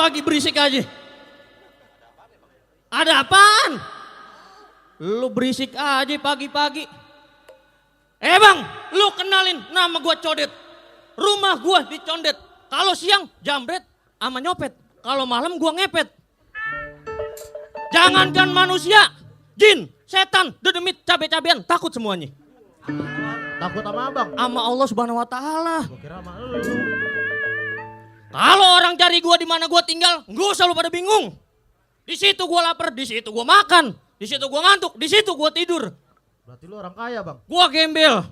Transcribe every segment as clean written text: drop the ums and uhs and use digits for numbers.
lagi berisik aja. Ada apaan? Lu berisik aja pagi-pagi. Bang, lu kenalin nama gua Codet. Rumah gua dicondet. Kalau siang jambret sama nyopet. Kalau malam gua ngepet. Jangankan manusia, jin, setan, dedemit, cabe-cabean, takut semuanya. Takut sama abang? Sama Allah Subhanahu Wa Taala. Gua kira sama lu. Kalau orang cari gua di mana gua tinggal, gak usah lu pada bingung. Di situ gua lapar, di situ gua makan, di situ gua ngantuk, di situ gua tidur. Berarti lu orang kaya bang? Gua gembel.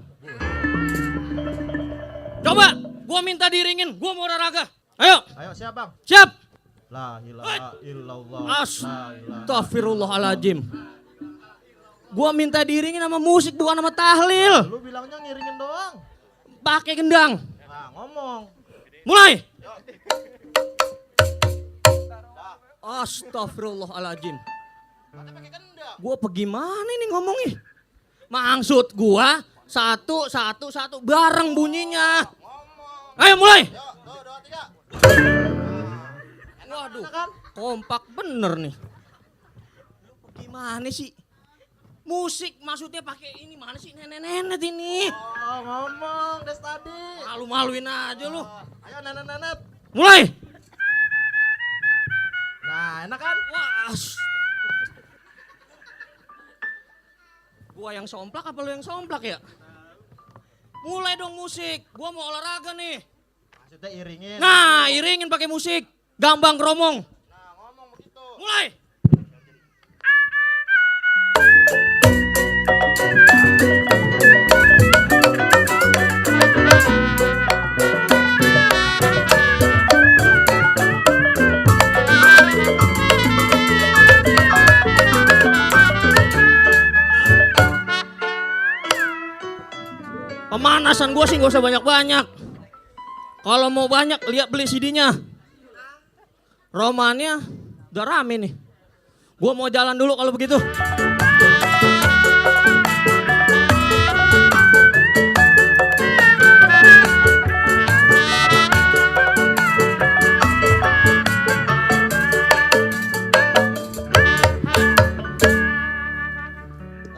Coba, gua minta diringin, gua mau olahraga. Ayo. Ayo siap bang? Siap. La ilaha illallah. Astaghfirullahaladzim. Gua minta diringin sama musik bukan sama tahlil. Lu bilangnya ngiringin doang. Pakai gendang. Nah ngomong. Mulai. Astaghfirullahaladzim. Gua gimana ini ngomongnya? Maksud gua satu bareng bunyinya. Ayo mulai. Waduh, kompak bener nih. Gimana sih? Musik maksudnya pakai ini mana sih nenek-nenek ini? Oh ngomong des tadi. Malu-maluin aja lu. Ayo nenek-nenek. Mulai. Nah enak kan? Wah. Gua yang somplak apa lu yang somplak ya? Mulai dong musik. Gua mau olahraga nih. Maksudnya iringin. Nah, iringin pakai musik. Gambang kromong. Nah ngomong begitu. Mulai. Pemanasan gue sih gak usah banyak-banyak. Kalau mau banyak lihat beli CD-nya. Romannya udah rame nih. Gue mau jalan dulu kalau begitu.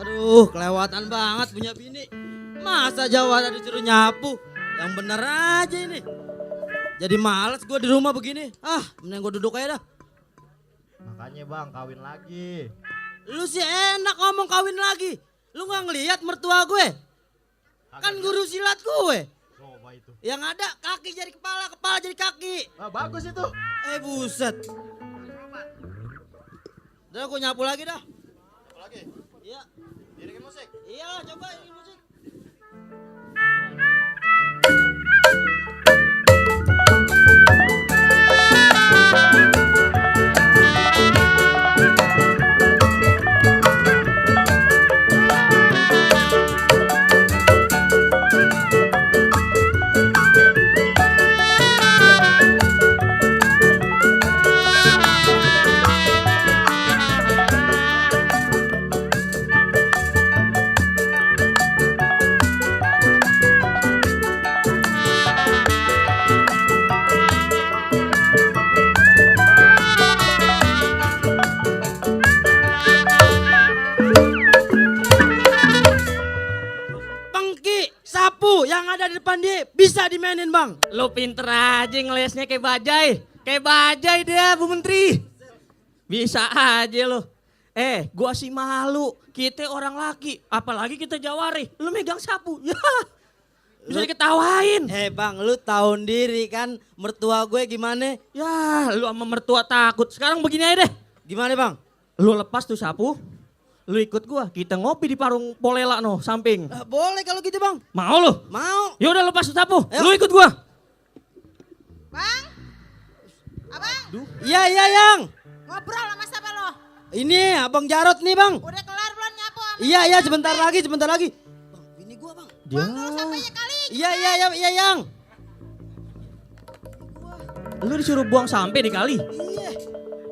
Aduh, kelewatan banget punya bini. Masa Jawa disuruh nyapu? Yang bener aja ini. Jadi males gue di rumah begini. Mending gue duduk aja dah. Makanya bang kawin lagi. Lu sih enak ngomong kawin lagi. Lu gak ngeliat mertua gue? Kan guru silat gue. Coba itu. Yang ada kaki jadi kepala, kepala jadi kaki. Ah, bagus itu. Buset. Udah gue nyapu lagi dah. Apa lagi? Iya. Iringin musik. Iya coba ini musik. Yang ada di depan dia bisa dimainin bang. Lu pinter aja ngelesnya kayak bajai. Kayak bajai dia Bu Menteri. Bisa aja lu. Gua sih malu. Kita orang laki. Apalagi kita jawari. Lu megang sapu. Ya. Bisa diketawain. Bang lu tahu diri kan mertua gue gimana? Ya lu sama mertua takut. Sekarang begini aja deh. Gimana bang? Lu lepas tuh sapu. Lu ikut gua, kita ngopi di parung Polela no, samping. Boleh kalau gitu bang. Mau lu? Mau. Ya udah lepas sapu. Ayo. Lu ikut gua. Bang? Abang? Iya yang. Ngobrol sama siapa lo? Ini abang Jarot nih bang. Udah kelar belum nyapu sama Iya sebentar lagi. Bang ini gua bang. Buang dulu sampahnya kali. Iya yang. Lu disuruh buang sampah di kali.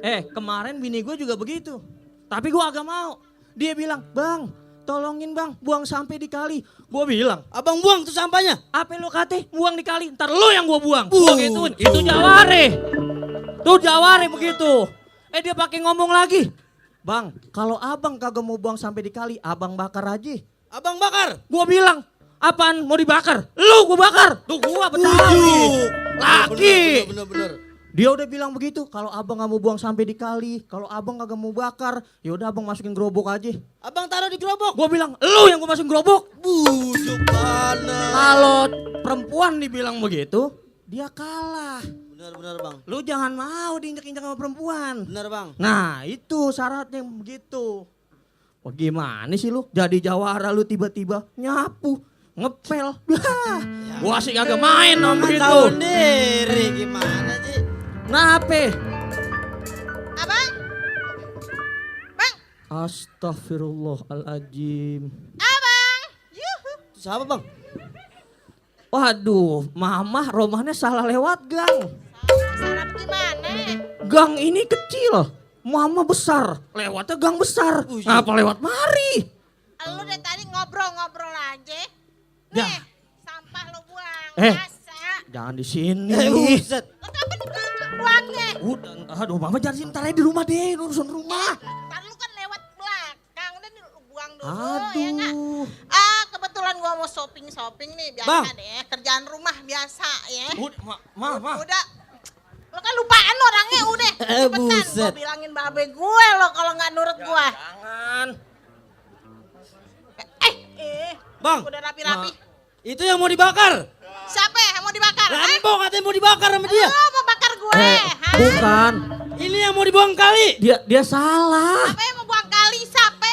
Iya. Kemarin bini gua juga begitu. Tapi gua agak mau. Dia bilang, bang, tolongin bang, buang sampah di kali. Gua bilang, Abang buang tuh sampahnya. apa lu kate buang di kali, ntar lu yang gua buang. Gua gituin, itu jaware. Tuh jawari begitu. Dia pakai ngomong lagi. Bang, kalau abang kagak mau buang sampai di kali, abang bakar aja. Abang bakar. Gua bilang, apaan mau dibakar? Lu gua bakar. Tuh gua Betawi. Laki. Bener. Dia udah bilang begitu, kalau abang gak mau buang sampai di kali, kalau abang kagak mau bakar, ya udah abang masukin gerobok aja. Abang taruh di gerobok. Gua bilang, lu yang gua masukin gerobok. Busuk banget. Kalau perempuan dibilang begitu, dia kalah. Bener bang. Lu jangan mau diinjak-injak sama perempuan. Bener bang. Nah itu syaratnya begitu. Wah gimana sih lu? Jadi jawara lu tiba-tiba nyapu, ngepel. Gua sih kagak main sama begitu. Tahu sendiri gimana sih? Kenapa? Abang? Bang? Astagfirullahaladzim. Abang? Yuhu. Itu siapa bang? Waduh, mama rumahnya salah lewat gang. Salah gimana? Gang ini kecil, mama besar. Lewatnya gang besar. Buset. Ngapa lewat mari? Lu dari tadi ngobrol-ngobrol aja. Ya. Nih, sampah lu buang. Eh. Biasa. Jangan di sini. Buset. Lu kenapa di buangnya? Udah, aduh mama jangan sini, ntar aja di rumah deh, urusan rumah. Ntar lu kan lewat belakang. Dan lu buang dulu. Ya nggak? Aduh. Kebetulan gua mau shopping nih. Biasa Bang. deh. Kerjaan rumah biasa ya. Udah, ma. Udah. Lo kan lupaan orangnya udah. Cepetan buset. gua bilangin babe gue lo kalau nggak nurut gua. Jangan. Bang. Udah rapi-rapi. Itu yang mau dibakar. Siapa yang mau dibakar? Rambo katanya mau dibakar sama dia. Lo mau bakar gue? Hah? Bukan. Ini yang mau dibuang kali. Dia salah. Siapa yang mau buang kali? Siapa?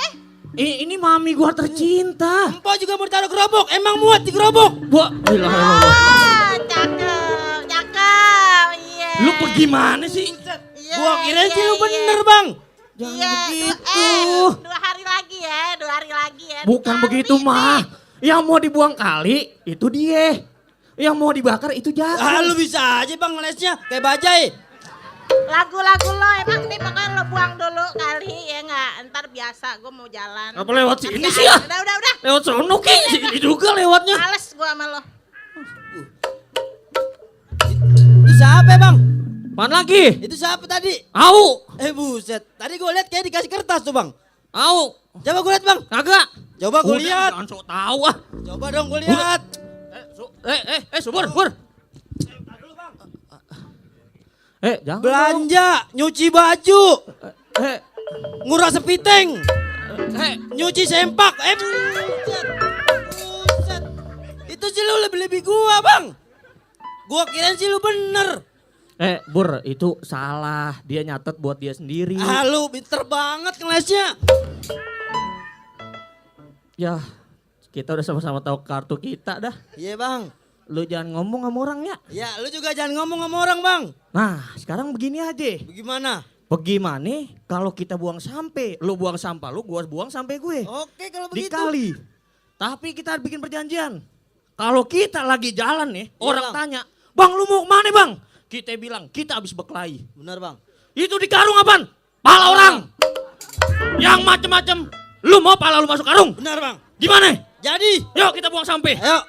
Ini mami gua tercinta. Empok juga mau ditaruh gerobok. Emang muat di gerobok. Gua, ilah. Oh, cakep, iya. Lu pergi mana sih? Iya, Gua kirain sih lu iya. bener bang. Jangan Iya, begitu. 2 hari lagi ya, 2 hari lagi ya. Bukan Tapi begitu nih, mah. Yang mau dibuang kali itu dia. Yang mau dibakar itu Ah, lu jagung. bisa aja bang ngelesnya kayak bajai. Lagu-lagu lo emang nih pokoknya lo buang dulu kali ya nggak. Ntar biasa gue mau jalan. Apa lewat sini Udah, sih ya? Udah. Lewat sono ki, sini juga lewatnya. Males gue sama lo. Itu siapa bang? Apaan lagi? Itu siapa tadi? Au, Buset. Tadi gue lihat kayak dikasih kertas tuh bang. au. Coba gue lihat bang. Kagak. Coba gue Udah, lihat. Jangan sok tahu ah. Coba dong gue lihat. Subur. Jangan. Belanja, nyuci baju, dong. nguras sepiteng, nyuci sempak. Buset. Buset. Itu sih lu lebih-lebih gua bang. Gua kirain sih lu bener. Bur, itu salah. Dia nyatet buat dia sendiri. Ah lu pinter banget ngelesnya. Ya, kita udah sama-sama tahu kartu kita dah. Iya bang. Lu jangan ngomong sama orang ya. Ya lu juga jangan ngomong sama orang bang. Nah, sekarang begini aja. Bagaimana? Bagaimana kalau kita buang sampah? Lu buang sampah lu, gua buang sampah gue. Oke kalau Di begitu. kali. Tapi kita bikin perjanjian. Kalau kita lagi jalan nih, Iya, orang Bang. tanya, "Bang, lu mau kemana, Bang?" Kita bilang, "Kita habis berkelahi." Bener bang. Itu di karung apaan? Pala orang. Yang macem-macem. Lu mau pala lu masuk karung? Bener bang. Gimana? Jadi. Yuk kita buang sampah. Ayo.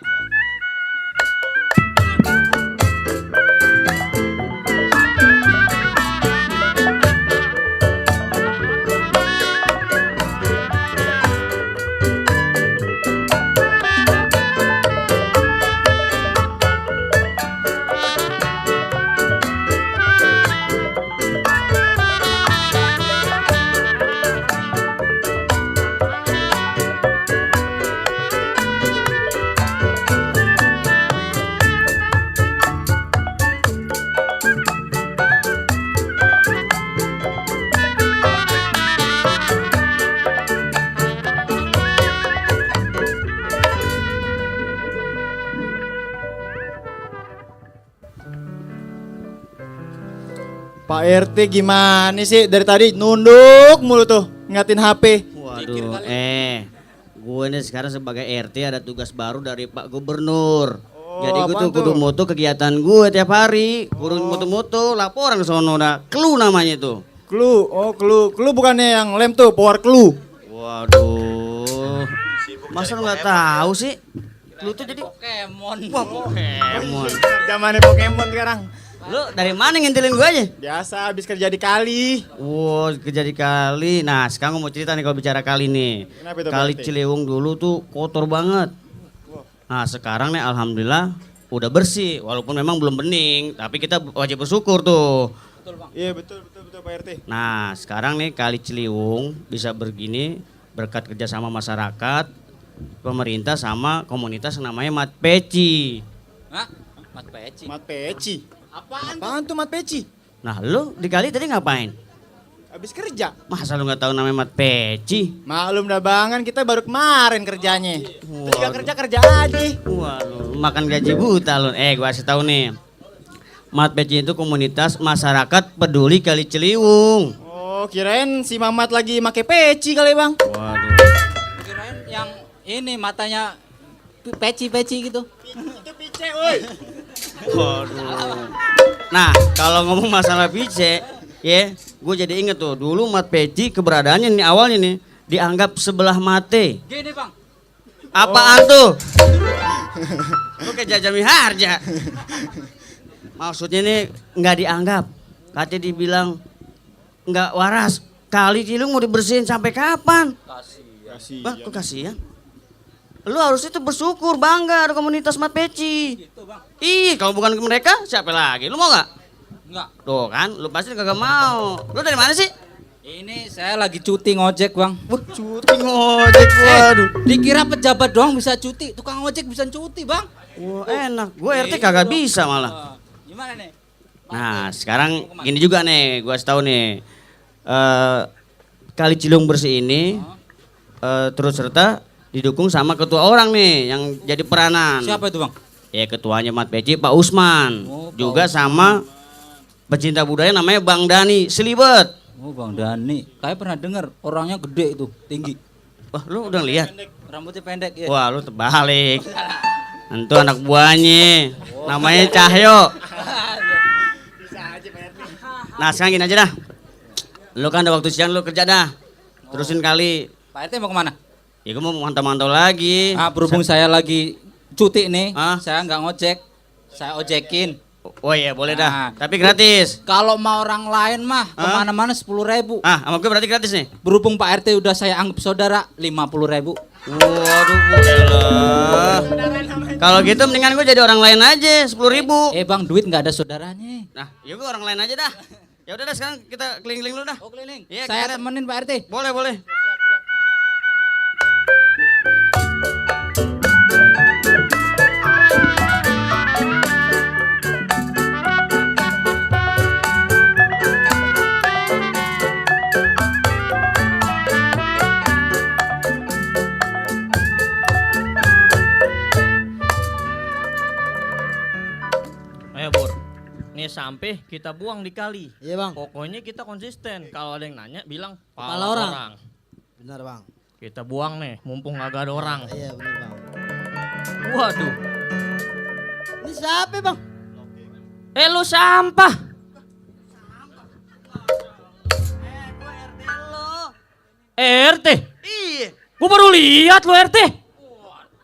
Pak RT gimana sih dari tadi nunduk mulu tuh ngatin HP. Waduh, gue nih sekarang sebagai RT ada tugas baru dari Pak Gubernur. Jadi gue apaan tuh kudu tuh? moto kegiatan gue tiap hari. Kudu moto-moto laporan ke sono dah. Clue namanya tuh. Clue bukannya yang lem tuh, power clue. Waduh. Masa lu nggak tahu sih? Clue tuh jadi Pokemon. Wah, Pokemon. Zamannya Pokemon sekarang. Lu dari mana ngintilin gue aja? Biasa habis kerja di kali. Wow, kerja di kali. Nah, sekarang gue mau cerita nih kalau bicara kali nih. Kenapa itu, Kali Pak RT? Ciliwung dulu tuh kotor banget. Nah, sekarang nih alhamdulillah udah bersih. Walaupun memang belum bening, tapi kita wajib bersyukur tuh. Iya betul Pak RT. Nah, sekarang nih Kali Ciliwung bisa begini berkat kerjasama masyarakat, pemerintah sama komunitas yang namanya Mat Peci. Hah? Mat Peci. Mat Peci. Apaan tuh Mat Peci? Nah, lu di Kali tadi ngapain? Habis kerja. Masa lu nggak tahu namanya Mat Peci? Maklum dah bangan kita baru kemarin kerjanya. Waduh. Terus juga kerja aja. Wah, lu makan gaji buta lu. Gua kasih tahu nih. Mat Peci itu komunitas masyarakat peduli Kali Ciliwung. Oh kirain si Mamat lagi make peci kali bang. Waduh. Kirain yang ini matanya peci gitu. Itu pice woi. Waduh. Nah, kalau ngomong masalah pice, ya, gue jadi inget tuh dulu Mat Peci keberadaannya nih awalnya nih dianggap sebelah mate. Gini bang. Apaan tuh? Lu kayak Jaja Miharja. Maksudnya nih nggak dianggap, katanya dibilang nggak waras. Kali Ciliwung mau dibersihin sampai kapan? Kasih. Wah, kok kasihan? Lu harusnya tuh bersyukur, bangga ada komunitas Mat Peci. Gitu bang. Ih, kalau bukan ke mereka, siapa lagi? Lu mau nggak? Enggak. Tuh kan, lu pasti kagak mau. Lu dari mana sih? Ini saya lagi cuti ngojek bang. Wah, cuti ngojek, waduh. Dikira pejabat doang bisa cuti. Tukang ojek bisa cuti bang. Wah, enak. Gue RT kagak bisa malah. Gimana nih? Nah, sekarang gini juga nih, gua kasih tahu nih. Kali Ciliwung bersih ini terus serta didukung sama ketua orang nih yang jadi peranan. Siapa itu bang? Ya ketuanya Mat Peci Pak Usman. Oh, Pak Juga sama pecinta budaya namanya Bang Dani Selibet. Oh bang Dani. Kayak pernah dengar orangnya gede itu, tinggi. Wah, lu udah lihat? Rambutnya pendek ya. Wah, lu terbalik. Itu anak buahnya. Namanya Cahyo. Nah, sekarang gini aja dah. Lu kan ada waktu siang lu kerja dah. Terusin kali. Pak RT mau kemana? Ya gue mau mantau-mantau lagi. Berhubung saya lagi cuti nih, Ah? saya nggak ngojek, saya ojekin. Oh iya boleh dah. Nah. Tapi gratis. Kalau mau orang lain mah kemana-mana 10.000. Sama gue berarti gratis nih. Berhubung Pak RT udah saya anggap saudara, 50.000. Waduh, elah. Kalau gitu mendingan gue jadi orang lain aja, 10.000. Bang, duit nggak ada saudaranya. Nah, ya gue orang lain aja dah. Ya udah dah sekarang kita keliling-keliling dulu dah. Oh keliling. Iya, Saya kita- temenin Pak RT. Boleh, boleh. Ayo Bur, nih sampah kita buang di kali. Iya bang. Pokoknya kita konsisten. Kalau ada yang nanya bilang Kepala orang. Benar bang. Kita buang nih, mumpung agak ada orang. Iya benar bang. Waduh, Ini siapa bang? lu sampah. RT, Iya. gua baru lihat lu RT.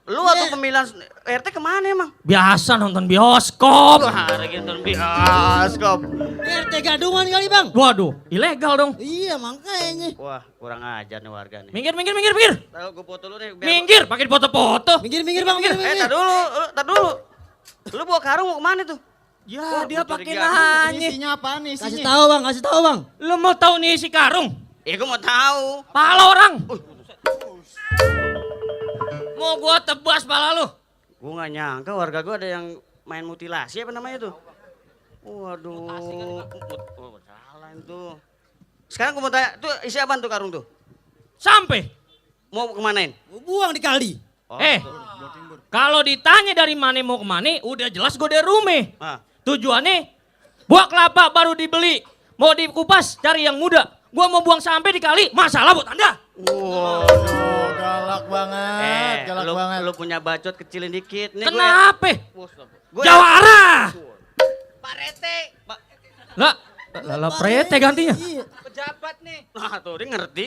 Lu waktu pemilihan RT kemana emang? Biasa nonton bioskop. Wah, lagi nonton bioskop. RT gadungan kali bang. Waduh, ilegal dong. Iya makanya. Wah, kurang ajar nih warga nih. Minggir, minggir, minggir, minggir. Tahu gue foto lu nih. Minggir, pakai foto-foto. Minggir bang. Minggir. Tar dulu, tar dulu. Lu bawa karung mau kemana tuh? Ya, dia pakai curiga. nanya. Isinya apa nih Kasih isinya? tahu bang. Kasih tahu bang. Lu mau tahu nih isi karung? Ya gue mau tahu. Pala orang. Mau gua tebas pala lu. Gue gak nyangka warga gue ada yang main mutilasi apa namanya tuh. Waduh. Salah itu. Sekarang gue mau tanya, tuh isi apaan tuh karung tuh? Sampai. Mau kemanain? Buang di kali. Oh, Kalau ditanya dari mana mau kemana, udah jelas gue dari rumah. Ah. Tujuannya, buah kelapa baru dibeli. Mau dikupas, cari yang muda. Gua mau buang sampai di kali, masalah buat anda. Waduh, galak banget, galak lu, banget. lu punya bacot kecilin dikit. Nih Kenapa? Gue Jawa arah. Pak Rete. Pak. Lah prete gantinya. Pejabat nih. Nah tuh dia ngerti.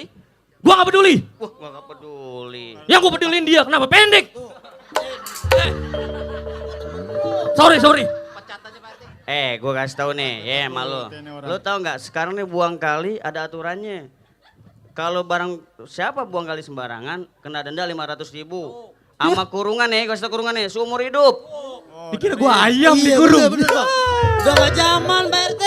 Gua gak peduli. Wah gua gak peduli. Yang gua pedulin dia, kenapa pendek? Sorry. Gue kasih tahu nih, ya malu. Lu tahu nggak? Sekarang nih buang kali ada aturannya. Kalau barang siapa buang kali sembarangan, kena denda 500.000. Sama kurungan nih, gue kasih tau kurungan nih, seumur hidup. Dikira gua ayam Iya, dikurung. bener, Bang. Udah gak zaman Pak RT.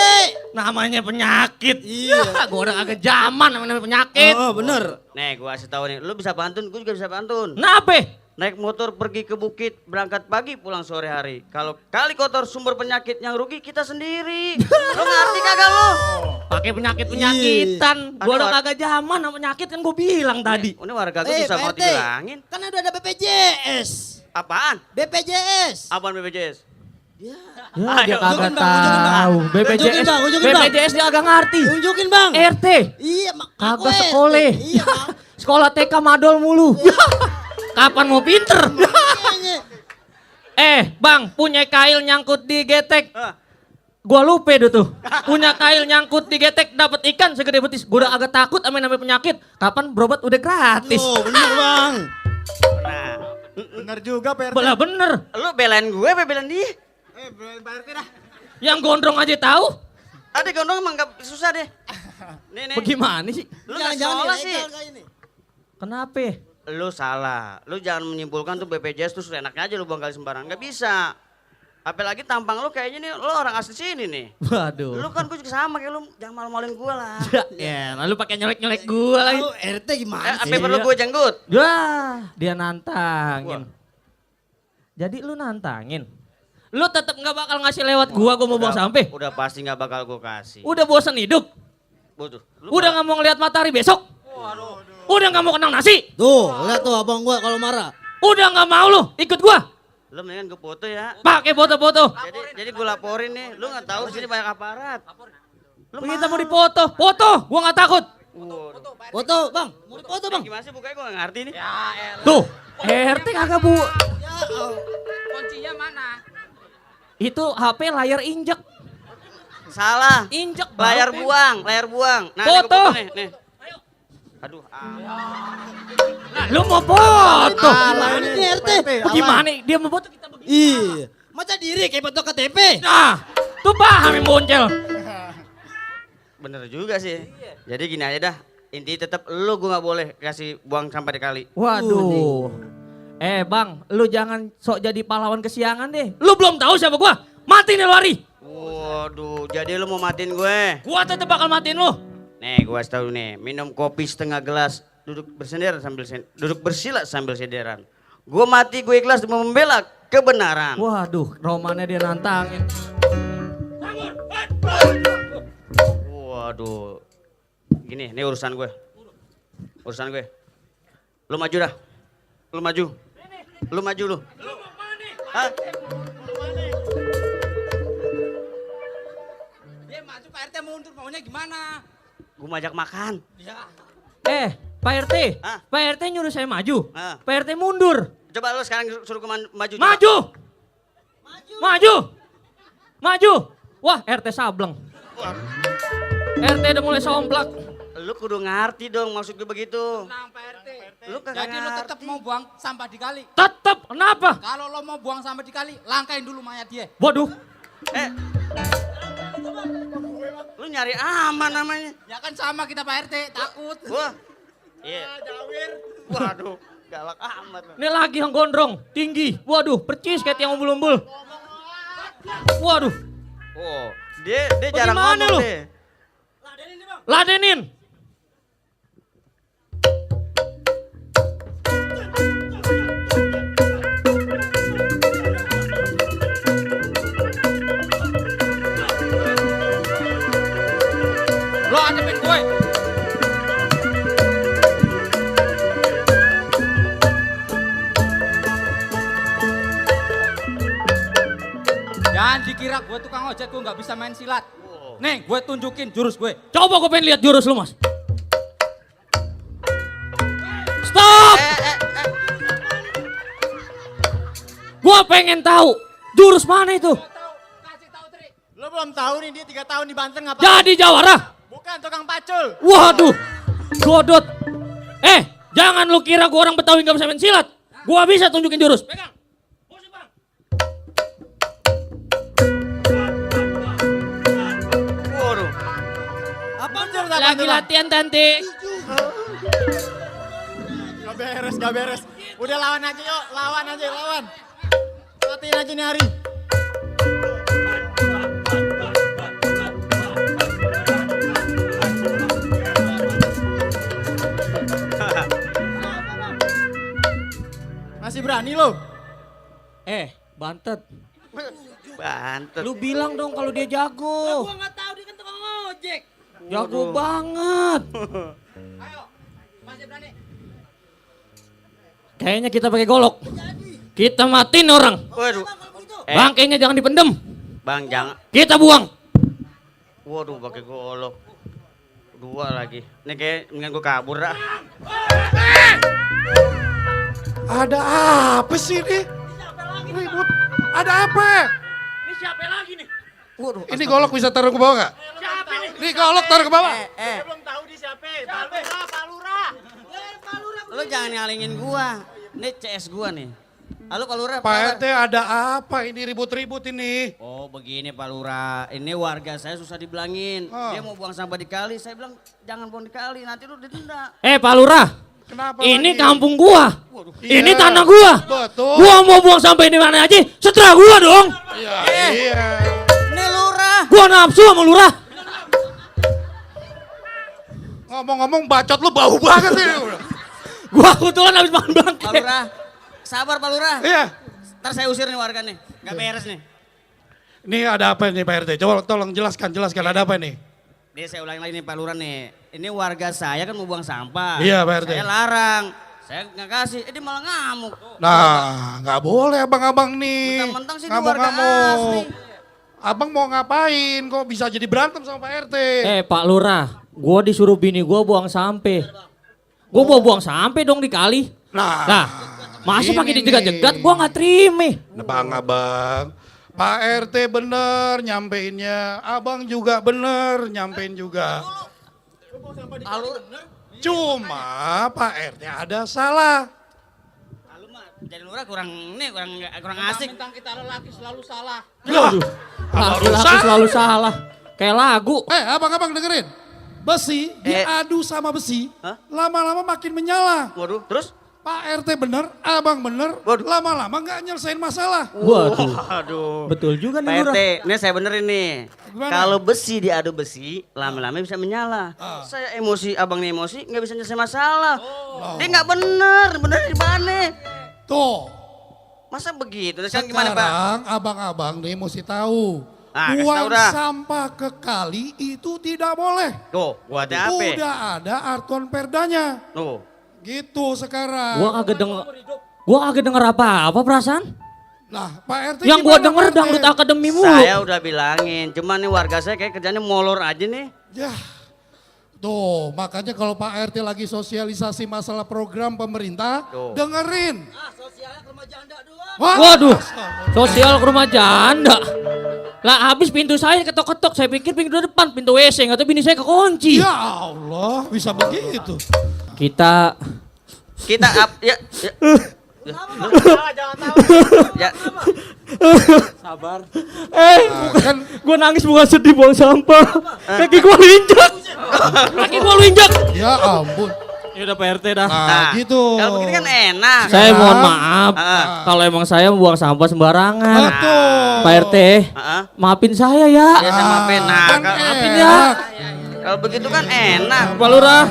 Namanya penyakit. Iya. Gua udah agak zaman namanya penyakit. Oh, bener. Nih, gue kasih tahu nih, lu bisa pantun, gue juga bisa pantun. Kenapa? Naik motor pergi ke bukit, berangkat pagi, pulang sore hari. Kalau kali kotor sumber penyakit yang rugi kita sendiri. Lu ngerti kagak lu? Pakai penyakit-penyakitan. Gua udah Aduh, kagak zaman sama penyakit kan gua bilang tadi. Ini warga gue susah mau Pak RT, dibilangin. kan udah ada BPJS. Apaan? BPJS. Apaan BPJS? Ya, Ayo, dia kagak tunjukin, Bang, tunjukin, Bang. tahu. BPJS, Tunjukin, Bang, tunjukin, Bang. BPJS dia agak ngerti. Tunjukin Bang. RT, Iya, aku kagak RT. sekolah. Iya, Bang. Sekolah TK madol mulu. Kapan mau pinter? Makanya. Bang, punya kail nyangkut di getek. Ah, Gua lupa itu tuh. Punya kail nyangkut di getek dapat ikan segede betis. Gua udah agak takut sama yang namanya penyakit. Kapan berobat udah gratis. Oh, bener Bang. nah, Bener juga Pak RT. Belah bener. lu belain gue apa belain dia? Pak RT dah. Yang gondrong aja tahu. Ada gondong emang gak susah deh. Nih. Bagaimana sih? Lu gak Jangan-jangan sekolah sih. ilegal kali ini. Kenapa? Lu salah. Lu jangan menyimpulkan tuh BPJS tuh enaknya aja lu buang kali sembarangan. Gak bisa. Apalagi tampang lu kayaknya nih, lu orang asli sini nih. Waduh. Lu kan gue juga sama kayak lu, jangan malu-maluin gue lah. Ya, lalu pakai nyelek-nyelek gua lagi. Lu RT gimana Apa sih? perlu gue jenggut? Wah, dia nantangin. Jadi lu nantangin. Lu tetap nggak bakal ngasih lewat gua mau buang sampah. Udah pasti gak bakal gue kasih. Udah bosan hidup. Butuh. Udah nggak mau ngeliat matahari besok. Udah nggak mau kenang nasi. Tuh, lihat tuh abang gua kalau marah. Udah nggak mau lu ikut gua. Lu mendingan gue foto ya. Pakai foto-foto. Jadi gue laporin nih, lu gak tahu di sini banyak aparat. Lu Kita mau dipoto, foto. Gua nggak takut. Foto, Bang. Mau foto, Bang. Gimana sih bukanya gue gak ngerti nih. Tuh, RT kagak bu. Kuncinya mana? Itu HP layar injek. Salah. Injek Layar bang. buang, layar buang. Nah, Foto. Nih, gua foto nih. Aduh, Nah, lu mau foto. Gimana nih RT? Gimana? Dia mau foto kita begini. Iya. Masa diri kayak foto KTP. Nah, tuh paham yang boncel. bener juga sih. Jadi gini aja dah. Intinya tetap lu gue gak boleh kasih buang sampah di kali. Waduh. Bang, lu jangan sok jadi pahlawan kesiangan deh. Lu belum tahu siapa gua. Mati nih lu Ari. Waduh, jadi lu mau matiin gue? Gua tetep bakal matiin lu. Nih, gue kasih tau nih. Minum kopi setengah gelas. Duduk bersila sambil sederan. Gue mati, gue ikhlas demi membela kebenaran. Waduh, romannya dia nantangin. Waduh. Gini, ini urusan gue. Urusan gue. Lu maju dah. Lu maju. Lu maju lu. Hah? Dia maju Pak RT mundur maunya gimana? Gue mau ajak makan. Pak RT. Hah? Pak RT nyuruh saya maju. Hah? Pak RT mundur. Coba lu sekarang suruh gue maju. coba. Maju. Maju. Maju. Wah, RT sableng. RT udah mulai somplak. Lu kudu ngerti dong maksud gue begitu. Tenang Pak RT. Lu kagak Jadi lo tetap ngerti. mau buang sampah di kali. Tetep, kenapa? Kalau lo mau buang sampah di kali, langkain dulu mayat dia. Waduh. Eh. Lu nyari aman namanya. Ya kan sama kita Pak RT, takut. Wah. Iya. Waduh, galak amat. Lu. Ini lagi yang gondrong, tinggi. Waduh, percis kayak tiang umbul-umbul. Waduh, Oh, dia jarang Bagaimana ngomong lu? deh. ladenin. Lo hadapin gue. Jangan dikira gue tukang ojek, gue nggak bisa main silat. Nih, gue tunjukin jurus gue. Coba gue pengen lihat jurus lu, Mas. Stop! Gua pengen tahu jurus mana itu. Kasih tahu Tri. Lo belum tahu nih dia 3 tahun di Banten ngapain? Jadi jawara. Bukan tukang pacul. Waduh, godot. Jangan lu kira gua orang Betawi gak bisa main silat. Gua bisa tunjukin jurus. Pegang. Musik, Bang. Lagi latihan Tante. Gak beres. Udah lawan aja yuk, lawan. Latihan aja nih Hari. Masih berani lo? Bantet. Bantet. Lu bilang dong kalau dia jago. Gua nggak tahu dia kan tukang ojek. Jago banget. Masih berani. Kayaknya kita pakai golok. Kita matiin orang. Waduh. Bangkainya jangan dipendem. Bang, jangan. Kita buang. Waduh, pakai golok. Dua lagi. Ini kayak mendingan gue kabur dah. Ada apa sih ini? Ribut. Ada apa? Ini siapa lagi nih? Waduh. Ini golok bisa taruh ke bawah nggak? Siapa nih? Ini golok taruh ke bawah. Belum tahu di siapa. Pak Lurah. Lu jangan ngalingin gua. Ini CS gua nih. Halo Pak Lurah. Pak RT ada apa ini ribut-ribut ini? Oh begini Pak Lurah, ini warga saya susah dibilangin. Oh. Dia mau buang sampah di kali, saya bilang jangan buang di kali, nanti lu didenda. Pak Lurah. Kenapa Ini lagi? kampung gua. Iya. Ini tanah gua. Betul. Gua mau buang sampai di mana aja, seterah gua dong. Iya. Iya. Ini Lurah. Gua nafsu sama Lurah. Ngomong-ngomong bacot lu bau banget ini. Gua kebetulan habis makan bangke. Pak Lurah, sabar Pak Lurah. Iya. Ntar saya usir nih warga nih, gak beres nih. Ini ada apa ini Pak RT? Coba tolong jelaskan ada apa ini? Dia saya ulangi lagi nih Pak Lurah nih. Ini warga saya kan mau buang sampah. Iya, Pak RT. Saya larang, saya nggak kasih, dia malah ngamuk. Nah, nggak boleh abang-abang nih. Mentang-mentang sih ini warga asli. Abang mau ngapain? Kok bisa jadi berantem sama Pak RT? Pak Lurah, gua disuruh bini gua buang sampah. Gua mau buang sampah dong di kali. Nah, masa ini pakai dijegat-jegat, nih. gua nggak terima. Nah, abang, Pak RT bener nyampeinnya, abang juga bener nyampein juga. Cuma Pak RT ada salah. Lalu mah jadi Lurah kurang asik. Mentang kita lelaki selalu salah. Loh, Laki-laki selalu salah. Kayak lagu. abang-abang dengerin. Besi diadu sama besi, Hah? lama-lama makin menyala. Waduh, terus? Pak RT bener, abang bener, Waduh. lama-lama nggak nyelesain masalah. Waduh. Aduh. Betul juga nih Pak Lurah. RT, ini saya benerin nih. Gimana? Kalau besi diadu besi, lama-lama bisa menyala. Saya emosi, abang nih emosi, nggak bisa nyelesain masalah. Dia nggak bener di mana? Tuh, Masa begitu? Terus kan gimana Pak? sekarang abang-abang nih mesti tahu. Kasih Buang tahu dah. sampah ke kali itu tidak boleh. Tuh, gua ada apa? Udah ada Artuan Perdanya. Tuh, Gitu sekarang. Gua kagak denger apa-apa perasaan. Nah, Pak RT Yang gua gimana, denger Pak RT? dangdut akademi mulu. saya udah bilangin. Cuman nih warga saya kayak kerjanya molor aja nih. Ya. Tuh, makanya kalau Pak RT lagi sosialisasi masalah program pemerintah, Tuh. dengerin. Sosialnya ke rumah janda doang. Wah, Waduh, sosial ke rumah janda. Lah habis pintu saya ketok-ketok, saya pikir pintu depan, pintu WC, nggak tahu bini saya kekunci. ya Allah, bisa begitu. Kita Ya. Ya. Nah, kan gua nangis bukan sedih buang sampah. Kaki gua linjak. Kaki gua linjak. ya ampun. Ya udah Pak RT dah. Nah, gitu. Kalau begini kan enak. Saya mohon maaf. Ah. Kalau emang saya buang sampah sembarangan. Betul. Pak RT, Heeh. maafin saya ya. Ya saya maafin. Nah, Kan maafin enak. ya. kalau begitu kan enak. Pak Lurah.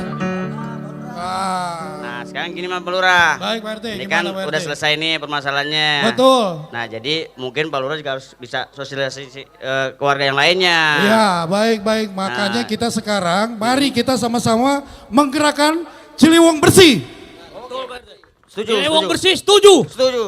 Ah, Nah, sekarang gini Pak Lurah. baik Pak RT, Ini gimana kan Pak udah RT? selesai nih permasalahannya. Betul. Nah, jadi mungkin Pak Lurah juga harus bisa sosialisasi ke warga yang lainnya. Ya, baik-baik. Makanya Nah. kita sekarang, mari kita sama-sama menggerakkan Ciliwung bersih. Setuju, Ciliwung setuju. bersih, setuju. Setuju.